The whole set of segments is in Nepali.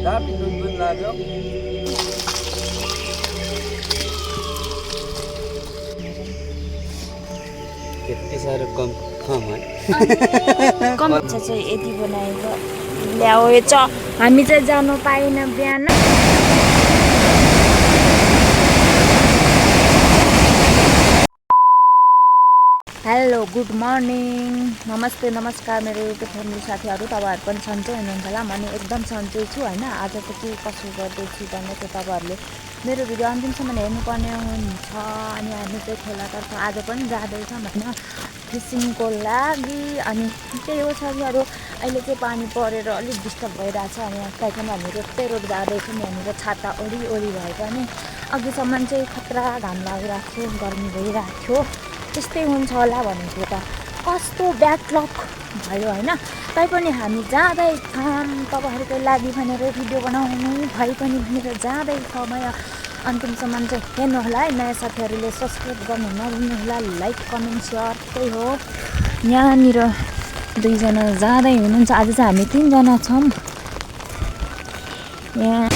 दामी नुन पनि लाग्यो यति साह्रो कम है कम चाहिँ यति बनाएको ल्याऊ हामी चाहिँ जानु पाएन बिहान हेलो गुड मर्निङ नमस्ते नमस्कार मेरो युट्युब फ्यामिली साथीहरू तपाईँहरू पनि सन्चै हुनुहुन्छ होला म नि एकदम सन्चै छु होइन आज त के कसो गर्दैछु भन्ने चाहिँ तपाईँहरूले मेरो भिडियो अन्तिमसम्म हेर्नुपर्ने हुन्छ अनि हामी चाहिँ खोलातर्फ आज पनि जाँदैछौँ होइन फिसिङको लागि अनि त्यही हो साथीहरू अहिले चाहिँ पानी परेर अलिक डिस्टर्ब भइरहेछ अनि त्यहाँदेखि हामी रोक्दै रोड जाँदैछौँ यहाँनिर छाता ओरी भए पनि अघिसम्म चाहिँ खतरा घाम लागिरहेको थियो गर्मी भइरहेको थियो त्यस्तै हुन्छ होला भनेको त कस्तो ब्याकलक भयो होइन तैपनि हामी जाँदैछौँ तपाईँहरूको लागि भनेर भिडियो बनाउनु भए पनि भनेर जाँदैछौँ अन्तिमसम्म चाहिँ हेर्नु होला है नयाँ साथीहरूले सब्सक्राइब गर्नु नभुल्नु होला लाइक कमेन्ट सेयर त्यही हो यहाँनिर दुईजना जाँदै हुनुहुन्छ आज चाहिँ हामी तीनजना छौँ यहाँ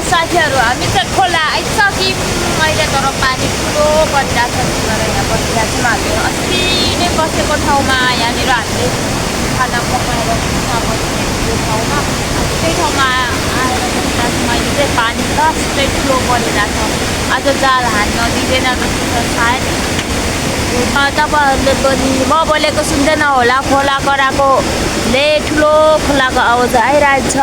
साथीहरू हामी चाहिँ खोला आइसक्यौँ अहिले तर पानी ठुलो परिरहेको छ यहाँ बसिरहेको छौँ हामी अस्ति नै बसेको ठाउँमा यहाँनिर हामीले खाना पकाएर बसिरहेको ठाउँमा त्यही ठाउँमा आएर बसिरहेको छु अहिले चाहिँ पानी जस्तै ठुलो परिरहेको छ आज जाल हान्न दिँदैन जस्तो छ सायद तपाईँहरूले पनि म बोलेको सुन्दैन होला खोला कराकोले ठुलो खोलाको आवाज आइरहेछ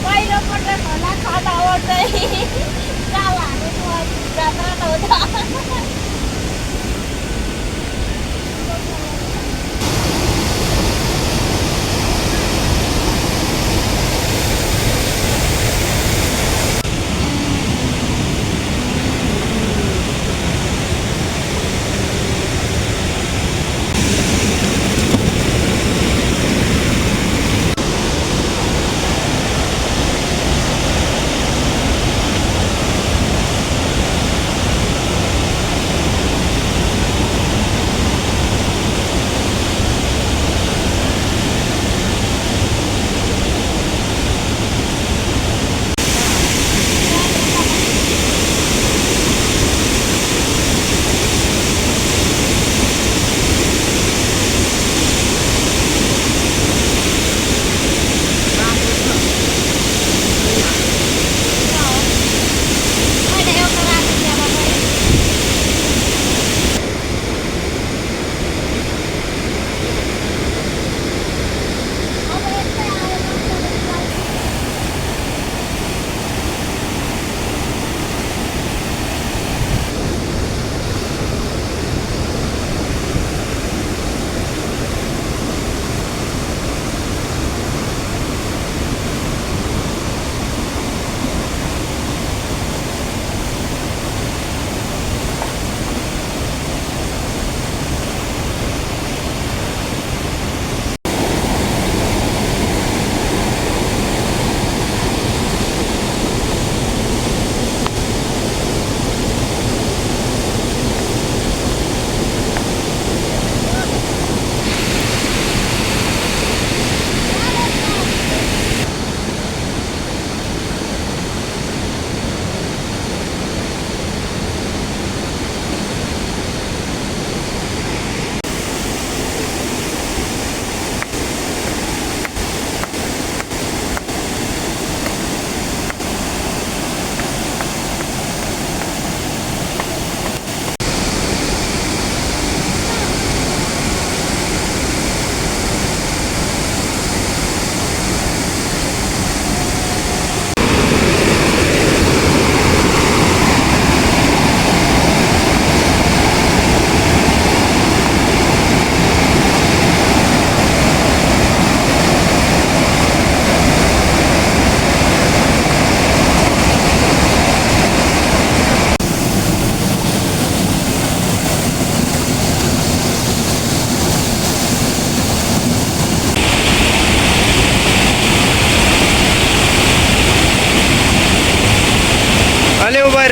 पहिलोपल्ट खोला खाँदा ओर्दै जाल हानेको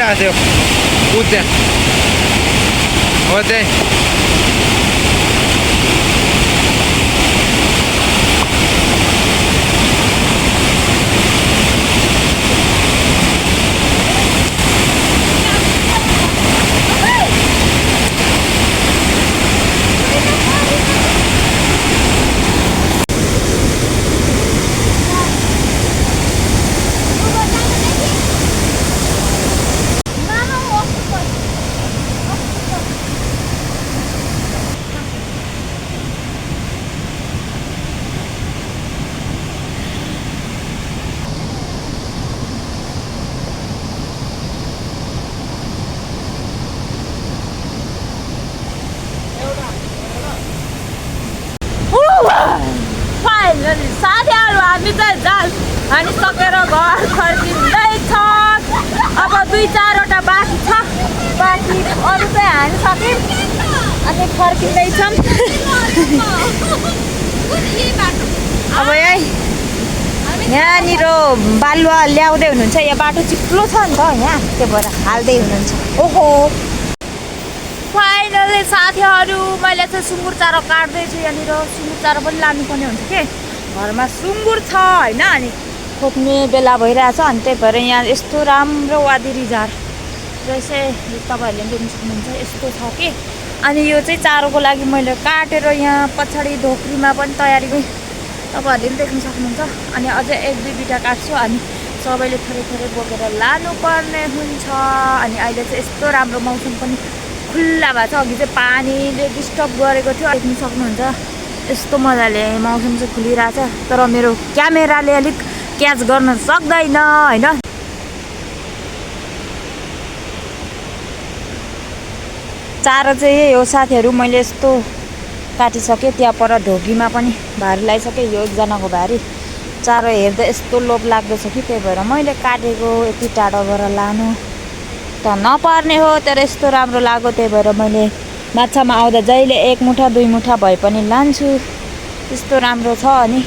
आएको थियो बुझ्दा हो चाहिँ फाइनली साथीहरू हामी चाहिँ जाल हानिसकेर घर फर्किँदैछ। अब 2-4वटा बाँकी छ, बाँकी अरू चाहिँ हानिसक्यौँ अनि फर्किँदैछौँ। अब यहाँनिर बालुवा ल्याउँदै हुनुहुन्छ, यहाँ बाटो चिप्लो छ नि त यहाँ, त्यो भएर हाल्दै हुनुहुन्छ। ओहो फाइनली साथीहरू मैले चाहिँ सुँगुर चारो काट्दैछु। यहाँनिर सुँगुर चारो पनि लानुपर्ने हुन्छ कि घरमा सुँगुर छ होइन, अनि खोप्ने बेला भइरहेछ। अनि त्यही भएर यहाँ यस्तो राम्रो वादिरी झार रहेछ, तपाईँहरूले पनि देख्न सक्नुहुन्छ यस्तो छ कि। अनि यो चाहिँ चारोको लागि मैले काटेर यहाँ पछाडि ढोक्रीमा पनि तयारी तपाईँहरूले पनि देख्न सक्नुहुन्छ। अनि अझै 1-2 बिटा काट्छु अनि सबैले थोरै थोरै बोकेर लानुपर्ने हुन्छ। अनि अहिले चाहिँ यस्तो राम्रो मौसम पनि खुल्ला भएको छ। अघि चाहिँ पानीले डिस्टर्ब गरेको थियो, देख्न सक्नुहुन्छ यस्तो मजाले मौसम चाहिँ खुलिरहेछ। तर मेरो क्यामेराले अलिक क्याच गर्न सक्दैन होइन। चारो चाहिँ यही हो साथीहरू, मैले यस्तो काटिसकेँ। त्यहाँ पर ढोकीमा पनि भारी लगाइसकेँ, यो एकजनाको भारी। चारो हेर्दा यस्तो लोभ लाग्दैछ कि त्यही भएर मैले काटेको। यति टाढोबाट लानु त नपर्ने हो, तर यस्तो राम्रो लाग्यो त्यही भएर मैले माछामा आउँदा जहिले 1 मुठा 2 मुठा भए पनि लान्छु। यस्तो राम्रो छ। अनि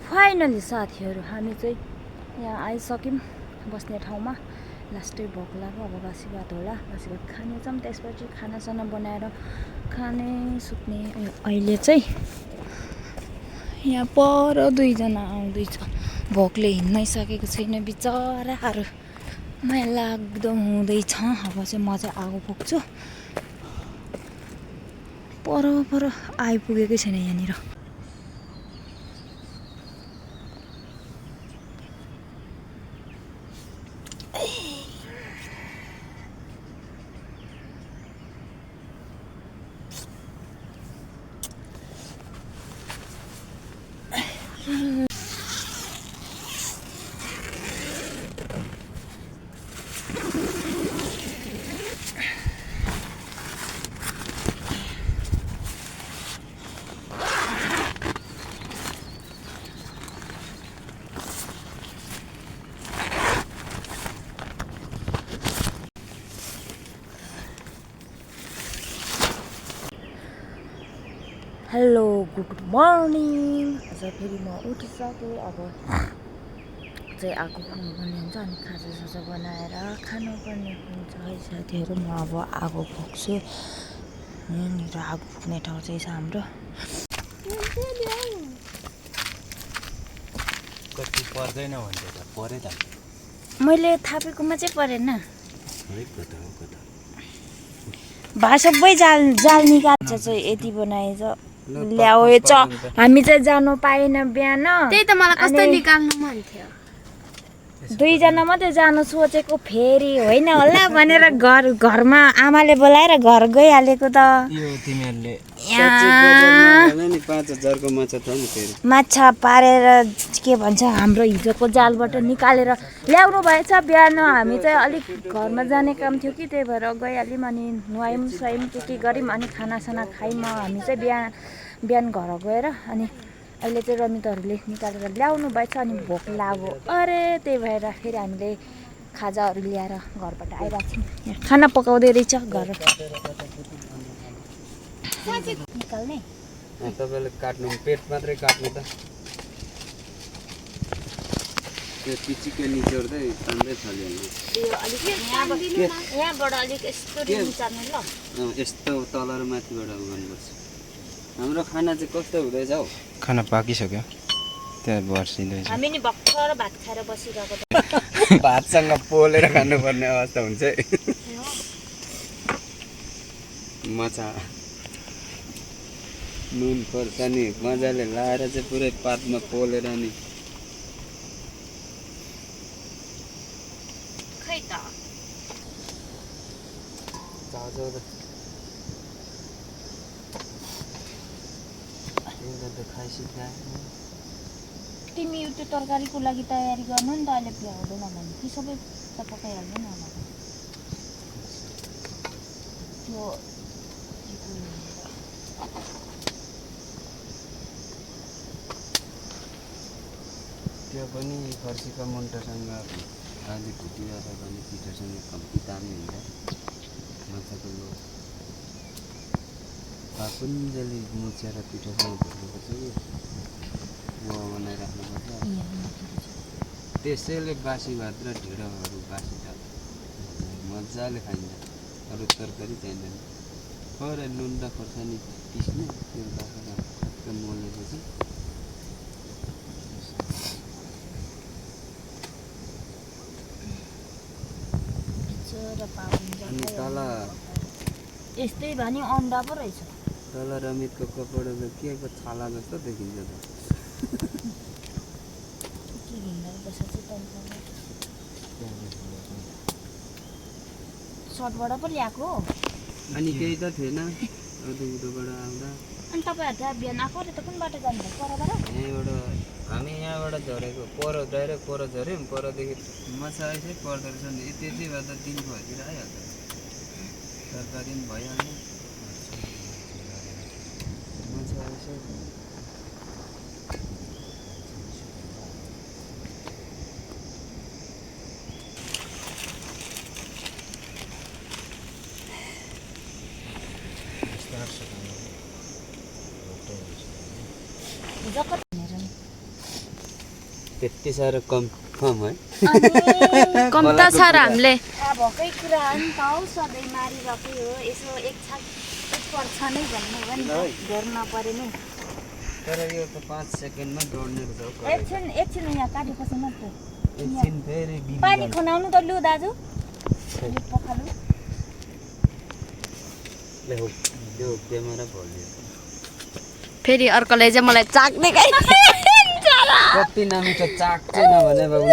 फाइनली साथीहरू हामी चाहिँ यहाँ आइसक्यौँ बस्ने ठाउँमा। लास्टै भोक लाग्यो, अब बासी भात होला, बासी भात खानेछौँ। त्यसपछि खानासाना बनाएर खाने सुत्ने। अहिले चाहिँ यहाँ पर 2 जना आउँदैछ, भोकले हिँड्नै सकेको छैन बिचराहरू, माया लाग्दो हुँदैछ। अब चाहिँ म चाहिँ आगो पुग्छु, पर आइपुगेकै छैन यहाँनिर। Hello good morning. आज फेरि म उठिसकेँ। अब चाहिँ आगो फुक्नुपर्ने हुन्छ अनि खाजासाजा बनाएर खानुपर्ने हुन्छ है साथीहरू। म अब आगो फुक्छु। यहाँनिर आगो फुक्ने ठाउँ चाहिँ छ हाम्रो। कति पर्दैन भन्छ त परे त मैले थापेकोमा चाहिँ परेन भा सबै जाल निकाल्छ चाहिँ यति बनाएछ ल्याऊ हामी चाहिँ जानु पाएन बिहान। त्यही त मलाई कस्तो निकाल्नु मन थियो। 2 जना मात्रै जानु सोचेको फेरि होइन होला भनेर घरमा आमाले बोलाएर घर गइहालेको त। यो तिमीहरुले नि 5000 को माछा थियो नि फेरि माछा पारेर के भन्छ हाम्रो हिजोको जालबाट निकालेर ल्याउनु भएछ बिहान। हामी चाहिँ अलिक घरमा जाने काम थियो कि त्यही भएर गइहाल्यौँ अनि नुहायौँ सुहायौँ के गर्यौँ अनि खानासाना खायौँ। हामी चाहिँ बिहान घर गएर अनि अहिले चाहिँ रमिताहरूले निकालेर ल्याउनु भएछ अनि भोक लाग्यो अरे त्यही भएर फेरि हामीले खाजाहरू ल्याएर घरबाट आइरहेको छौँ। खाना पकाउँदै रहेछ घर निकाल्ने तपाईँले काट्नु पेट मात्रै काट्नु त त्यो पिचिके निचोर्दै तान्दै छलिहाल्नु यो अलिक यहाँबाट अलिक यस्तो निचार्ने ल यस्तो तल र माथिबाट गर्नुपर्छ हाम्रो खाना चाहिँ कस्तो हुँदैछ हौ खाना पाकिसक्यो त्यहाँ बर्सिँदैछ हामी नि भर्खर भात खाएर बसिरहेको भातसँग पोलेर खानुपर्ने अवस्था हुन्छ है माछा नुन खोर्सानी मजाले लाएर चाहिँ पुरै पातमा पोलेर नि खै त तिमी त्यो तरकारीको लागि तयारी गर्नु नि त अहिले भ्याउँदैन भने कि सबै त पकाइहाल्नु न त्यो त्यो पनि फर्सीको मुन्टासँग आलु भुटिया भने पिठोसँग कम्ती दामी हुन्छ माछाको लो पाकुन्जली मुछेर पिठोसँग भुट्नुपर्छ कि बनाइराख्नुपर्छ त्यसैले बासी भात र ढिँडोहरू बासी भात मजाले खाइन्छ अरू तरकारी चाहिँदैन पर नुन र खोर्सानी पिस्ने त्यो बाख्रा मोलेपछि अनि तल यस्तै भने अन्डा पो रहेछ तल रमितको कपडा त के को छाला जस्तो देखिन्छ त सर्टबाट पो ल्याएको अनि केही त थिएन उदोबाट आउँदा अनि तपाईँहरू त बिहान आएको त कुन बाटो जानुभयो परबाट यहीँबाट हामी यहाँबाट झरेको पर डाइरेक्ट पर झऱ्यौँ परदेखि माछा यसै पर्दो रहेछ नि त्यति भए त दिन भएतिर आइहाल्छ तरकारी पनि भइहाल्यो माछा यसै त्यति साह्रो कम है कम त छ र हामीले भएकै कुरा हो नि त हौ सधैँ मारिरहेकै हो यसो एक छाक पर्छ नै भन्नु हो नि त धेर नपरे नि तर यो त 5 सेकेन्डमा दौड्ने रहेछ एकछिन यहाँ काटेपछि मात्रै एकछिन फेरि पानी खनाउनु त लु दाजु पखालु त्यो क्यामेरा भोल्यो फेरि अर्कोले चाहिँ मलाई चाक्ने कति नमिठो चाक चाहिँ नभने बाबु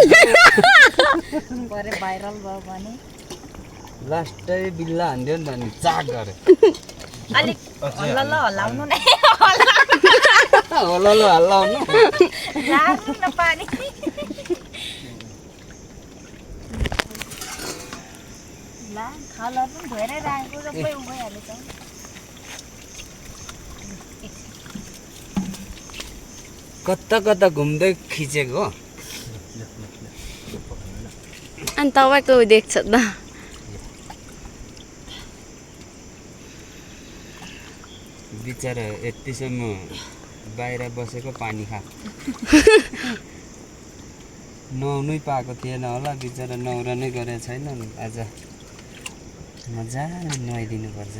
गरे भाइरल भयो भने लास्टै बिल्ला हान्दियो नि त नि चाक गरे अलिक हल्लाउनु नै होला हल्लाउनु राख्नु न पानी ला खाला पनि धेरै राखेको सबै उभइहालेछ कता कता घुम्दै खिचेको हो अनि तपाईँको देख्छ त बिचरा यतिसम्म बाहिर बसेको पानी खा नुहाउनै पाएको थिएन होला बिचरा नुहाउनै गरेको छैन आज मजाले नुहाइदिनु पर्छ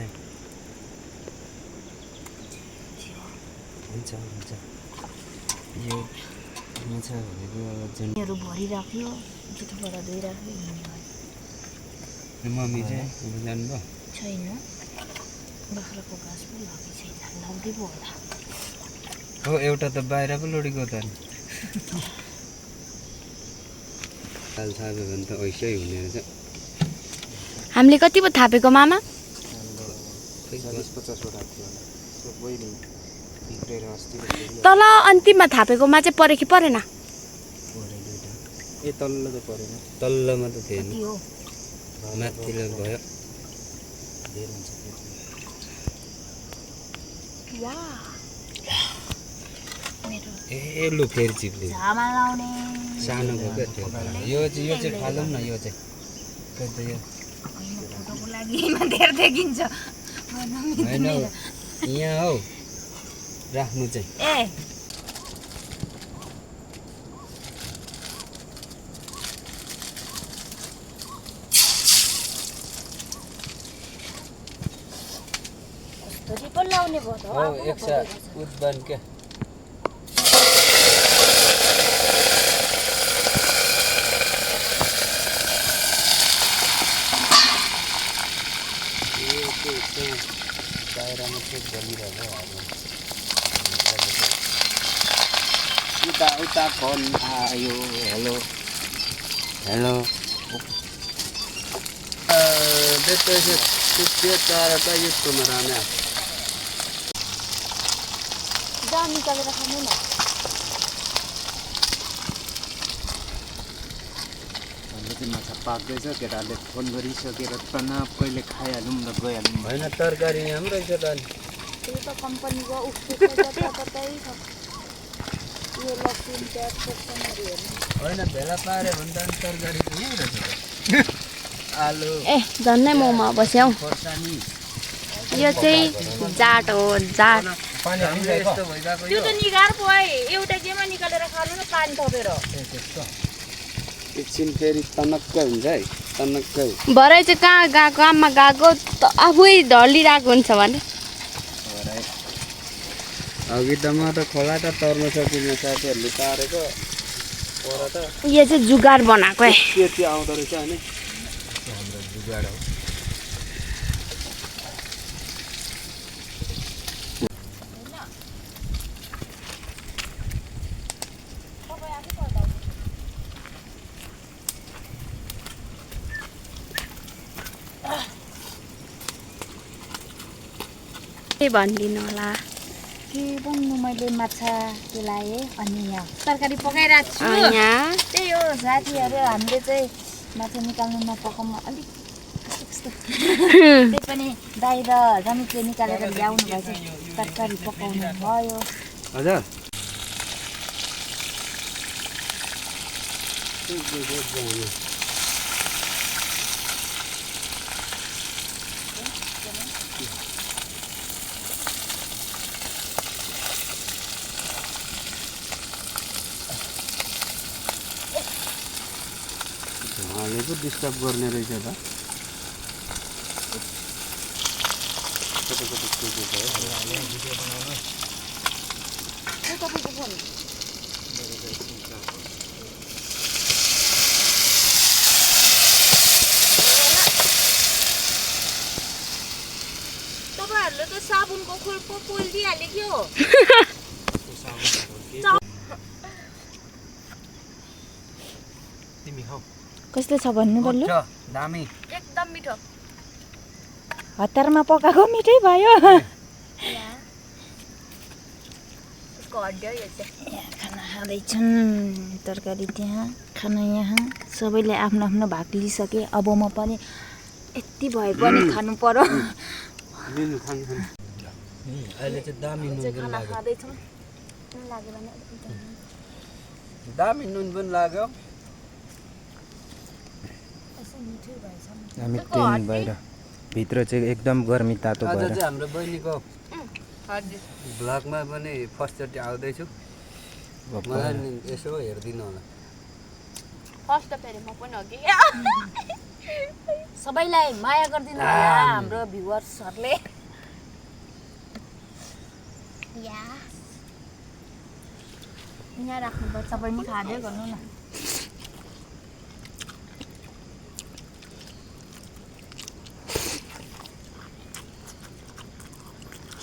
हुन्छ हुन्छ यो माछा भनेको अब जुन भरिराख्यो जुठोबाट धोइराख्यो मम्मी चाहिँ अब जानुभयो छैन बाख्राको घाँस पो लगेको छैन लाउँदै पो होला हो एउटा त बाहिर पो लडेको त काल थाप्यो भने त ऐसै हुने रहेछ हामीले कति पो थापेको मामा 40-50वटा थियो तल अन्तिममा थापेकोमा चाहिँ पऱ्यो कि परेन ए तल्लो त परेन तल्लोमा त थिएन माथिलो भयो ए लु फेरि चिप्ले सानो भयो क्या त्यो यो चाहिँ फालौँ न यो चाहिँ फोटोको लागि धेरै देखिन्छ होइन यहाँ हौ राख्नु चाहिँ ए कस्तो रिपल लाउने भयो त हौ एक सा उद्बन के दायरामा चाहिँ बलिरहेको उता उता फोन आयो हेलो हेलो देते से त्यो तारा त युद्धमा राम्या जाम निकालेर खानु न हाम्रो चाहिँ माछा पाक्दैछ केटाहरूले फोन गरिसकेर तनाव कहिले खाइहालौँ र गइहालौँ होइन तरकारी यहाँ रहेछ त अनि त्यो त कम्पनीको उफ्रेको जताततै छ यो लसुन प्याज खोर्सानीहरू हेर्नु होइन भेला पाऱ्यो भने त अनि तरकारी त यहीँ रहेछ त आलु ए झन्नै मोमो बस्यौ खोर्सानी यो चाहिँ जाट हो जाट हाम्रो यस्तो भइरहेको त्यो यो त निगार पो है एउटा केमा निकालेर खानु न पानी थपेर एकछिन फेरि तनक्कै हुन्छ है तनक्कै भरे चाहिँ कहाँ गएको आमा गएको त आफै ढलिरहेको हुन्छ भने अघि त म त खोला त तर्न सकिन्न साथीहरूले तारेको पर त यो चाहिँ जुगाड बनाएको है त्यो आउँदो रहेछ होइन हाम्रो जुगाड हो के भनिदिनु होला के भन्नु मैले माछा केलाएँ अनि यहाँ तरकारी पकाइरहेको छु यहाँ त्यही हो साथीहरू हामीले चाहिँ माछा निकाल्नु नपकाउनु अलिक कस्तो त्यही पनि दाइ र रमितले निकालेर ल्याउनु भएछ तरकारी पकाउनु भयो हजुर उहाँले पो डिस्टर्ब गर्ने रहेछ त तपाईँको फोन तपाईँहरूले त साबुनको खोल पो पोलिदिइहाल्यो के हो तिमी खाऊ कस्तो छ भन्नु बल्लु दामी एकदम मिठो हतारमा पकाएको मिठै भयो यहाँ खाना खाँदैछन् तरकारी त्यहाँ खाना यहाँ सबैले आफ्नो आफ्नो भाग लिइसके अब म पनि यति भए पनि खानु पर्यो लिनु खानु खानु अहिले चाहिँ दामी नुन पनि खाना लाग्यो खाँदैछौँ लाग्यो भने दामी नुन पनि लाग्यो यसो मिठै भएछ हामी ट्रेन बाहिर भित्र चाहिँ एकदम गर्मी तातो आज भएर चाहिँ हाम्रो बहिनीको भ्लगमा पनि फर्स्टचोटि आउँदैछु मलाई नि यसो हेरिदिनु होला फर्स्ट त फेरि म पनि हो कि सबैलाई माया गरिदिनु होला हाम्रो भ्युवर्सहरूले यहाँ राख्नुपर्छ बहिनी खाँदै गर्नु न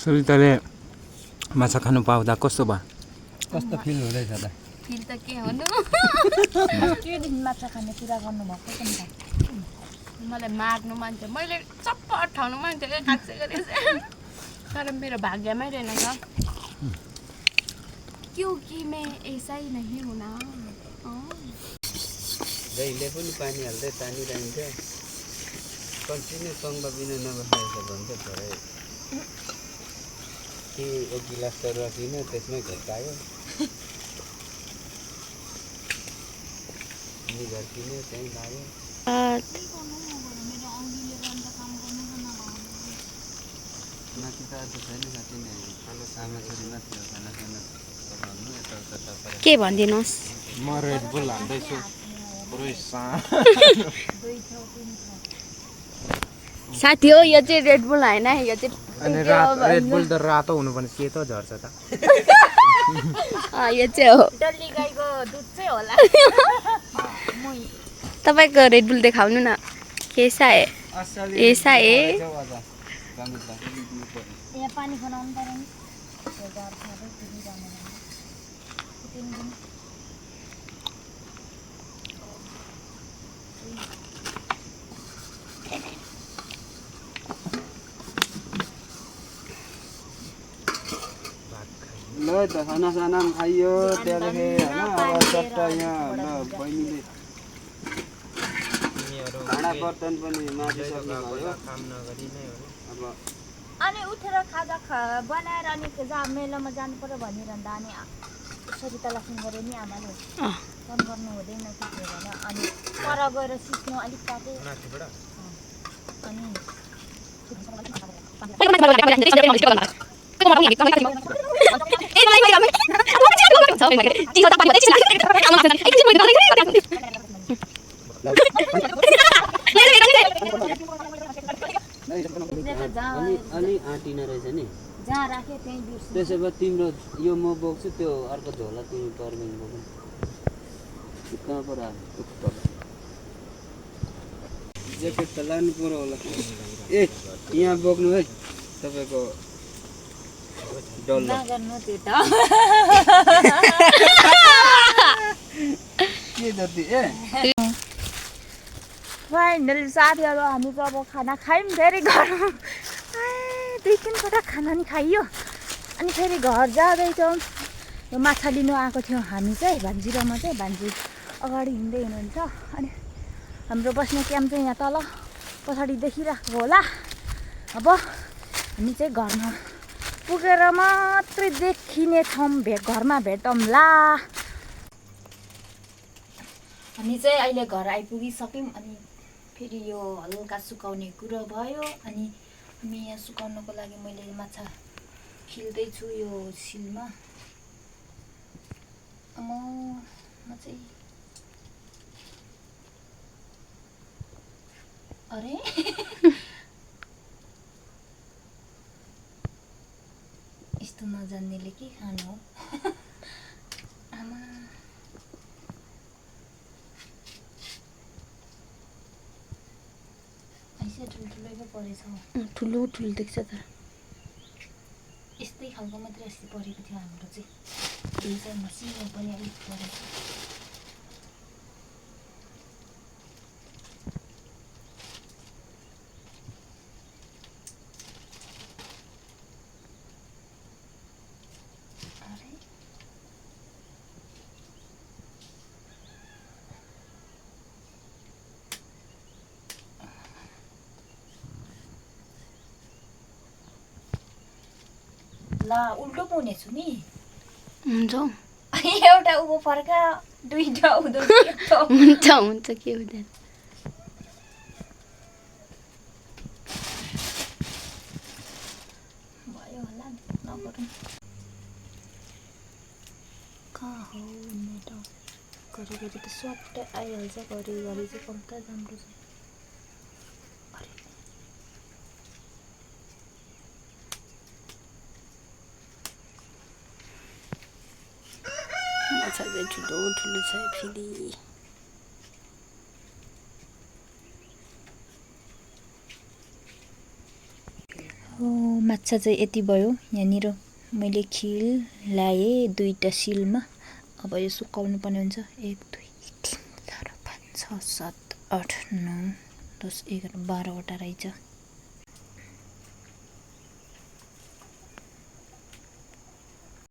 सुरिताले माछा खानु पाउँदा कस्तो भयो कस्तो फिल हुँदैछ त फिल त के हुनु के दिन माछा खाने कुरा गर्नुभएको छ नि त मलाई मार्नु मन थियो मैले चप्प अठाउनु मन थियो खासै गरी तर मेरो भाग्यमै रहेन त क्योंकि मैं ऐसा ही नहीं हूँ ना जहिले पनि पानी हाल्दै तानिरहन्थ्यो कन्टिन्यू सङ्ग बिना नबसाएछ भन्छ छोरा कि एक गिलास त रकिन त्यसमै घटायो निघर किन्यो त्यहीँ लाग्यो माथि त त छैन साथी नै आमा छोरी मात्रै हो खाना खाना भन्नु यताउता तपाईँ के भनिदिनुहोस् म रेड बुल हान्दैछु पुरै साथी हो यो चाहिँ रेड बुल होइन यो चाहिँ अनि रेड बुल त रातो हुनुपर्ने सेतो झर्छ त यो चाहिँ हो डल्ली गाईको दुध चाहिँ होला तपाईँको रेड बुल देखाउनु न कैसा है ऐसा है यहाँ पानी खनाउनु पर्यो नि ल त खानासाना पनि खाइयो त्यहाँदेखि होइन अब सट्ट यहाँ ल बहिनीले खाना बर्तन पनि माझिसक्नु भयो अब अनि उठेर खाजा बनाएर अनि जहाँ मेलामा जानु पर्यो भनिरहँदा अनि सरितालाई फोन गऱ्यो नि आमाले फोन गर्नु हुँदैन के के भने अनि पर गएर सिक्नु अलिक ताते अलि आँटिन रहेछ नि जहाँ राख्यो त्यहीँ बिर्स त्यसो भए तिम्रो यो म बोक्छु त्यो अर्को झोला तिमी पर्दैन बोक्नु कहाँ पर ज्याकेट त लानु पर्यो होला ए यहाँ बोक्नु है तपाईँको डल्लो नगर्नु त्यो त के जति ए फाइनली साथीहरू हामी त अब खाना खायौँ फेरि घरमा 2-3 पटक खाना नि खाइयो अनि फेरि घर जाँदैछौँ यो माछा लिनु आएको थियो हामी चाहिँ भान्जी र म चाहिँ भान्जी अगाडि हिँड्दै हुनुहुन्छ अनि हाम्रो बस्ने क्याम्प चाहिँ यहाँ तल पछाडि देखिरहेको होला अब हामी चाहिँ घरमा पुगेर मात्रै देखिनेछौँ घरमा भेटौँला हामी चाहिँ अहिले घर आइपुगिसक्यौँ अनि फेरि यो हल्का सुकाउने कुरो भयो अनि हामी यहाँ सुकाउनको लागि मैले माछा खिल्दैछु यो सिलमा म चाहिँ अरे यस्तो नजान्नेले के खानु हो आमा ऐसे ठुल्ठुलै पो परेछ ठुलो ठुलो देख्छ त यस्तै खालको मात्रै अस्ति परेको थियो हाम्रो चाहिँ यो चाहिँ मसिनो पनि अलिक परेछ ला उल्टो पुने छु नि हुन्छ एउटा उँभो फर्का दुईटा उँधो हुन्छ हुन्छ के हुँदैन भयो होला नगरौँ कहाँ हो नेटवर्क घरिघरि त स्वाट्टै आइहाल्छ घरिघरि चाहिँ कम्ता राम्रो छ माछा चाहिँ ठुलो ठुलो छ फेरि माछा चाहिँ यति भयो यहाँनिर मैले खिल लाएँ 2टा सिलमा अब यो सुकाउनु पर्ने हुन्छ 1 2 3 4 5 6 7 8 9 10 11 12वटा रहेछ